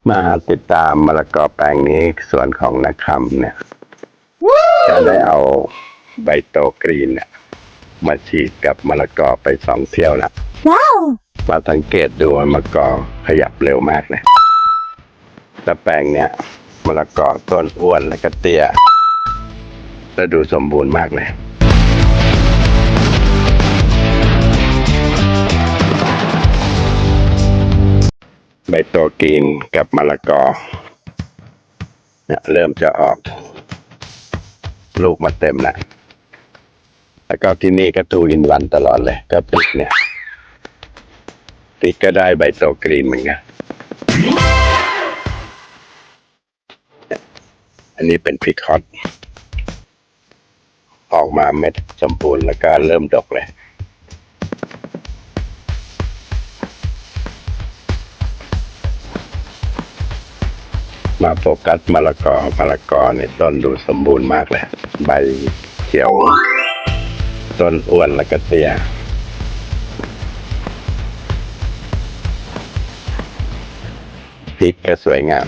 ມາຕິດຕາມມະລະກອແປງນີ້ ສວນຂອງນາຄຳເນຍ ຈະໄດ້ເອົາໃບໂຕກຣີນເນຍ ມາສີດກັບມະລະກອໄປສອງຖ້ຽວລະ. ວ້າວ! ມາສັງເກດດູວ່າມະລະກອຂະຫຍັບເລັວມາກເນຍ. ຕາແປງເນຍ ມະລະກອຕົ້ນອ້ວນແລະກະເຕ້ຍ ແລະດູສົມບູນມາກເລີຍ. ໃບໂຕກຣີນກັບມະລະກອເນຍ ເລີ່ມຈະອອກລູກມາເຕັມລະ. ແລ້ວກໍທີ່ນີ້ກໍທູອິນວັນຕະຫຼອດເລີຍ ກໍພິກເນຍ ພິກກໍໄດ້ໃບໂຕກຣີນເໝືອນກັນ. ອັນນີ້ເປັນພິກຮອດ ອອກມາເມັດສົມບູນ ແລ້ວກໍເລີ່ມດົກເລີຍ. ມາໂຟກັສມະລະກອ ມະລະກອນີ້ຕົ້ນດູສົມບູນມາກເລີຍ ໃບຂຽວ ຕົ້ນອ້ວນແລະກະເຕ້ຍ. ພິກກໍສວຍງາມ